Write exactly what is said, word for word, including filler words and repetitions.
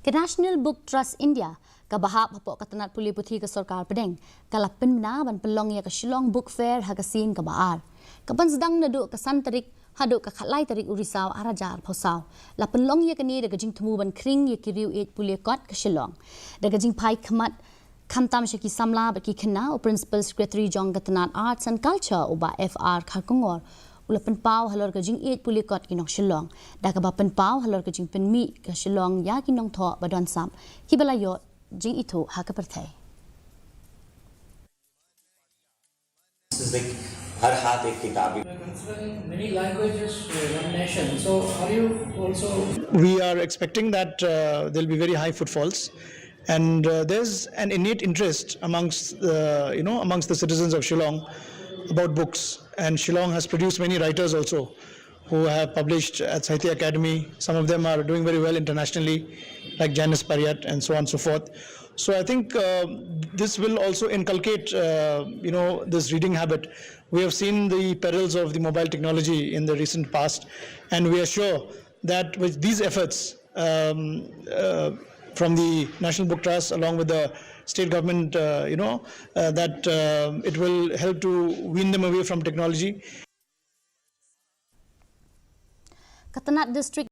Ka National Book Trust India, kaba hap hapoh ka tnat pule puthi ka sorkar pdeng, ka la pynbna ban pynlong ïa ka Shillong Book Fair ha ka sien kaba ar. Ka ban sdang naduh ka san tarik haduh ka khatlai tarik u Risaw ar hajar arphew saw. La pynlong ïa kane da ka jingthmu ban khring ïa ki riew ïeit pule kot ka Shillong. Da ka jingphai khmat khamtam sha ki samla bad ki khynnah, u Principal Secretary jong ka tnat Arts and Culture, u Bah F R Kharkongor, u la pynpaw halor ka jingïeit pule kot ki nong Shillong, da kaba pynpaw halor ka jingpynmih ka Shillong ïa ki nongthoh ba don sap kiba la ïoh jingithuh ha ka pyrthei. This is like हर हाथ एक किताब ही. Considering many languages, uh, one nation, so are you also We are expecting that uh, there'll be very high footfalls, and uh, there's an innate interest amongst uh, you know amongst the citizens of Shillong about books, and Shillong has produced many writers also who have published at Sahitya Academy. Some of them are doing very well internationally, like Janice Parriott and so on and so forth. So I think uh, this will also inculcate uh, you know this reading habit. We have seen the perils of the mobile technology in the recent past, and we are sure that with these efforts um, uh, from the National Book Trust along with the state government, uh, you know, uh, that uh, it will help to wean them away from technology. Ka tnat District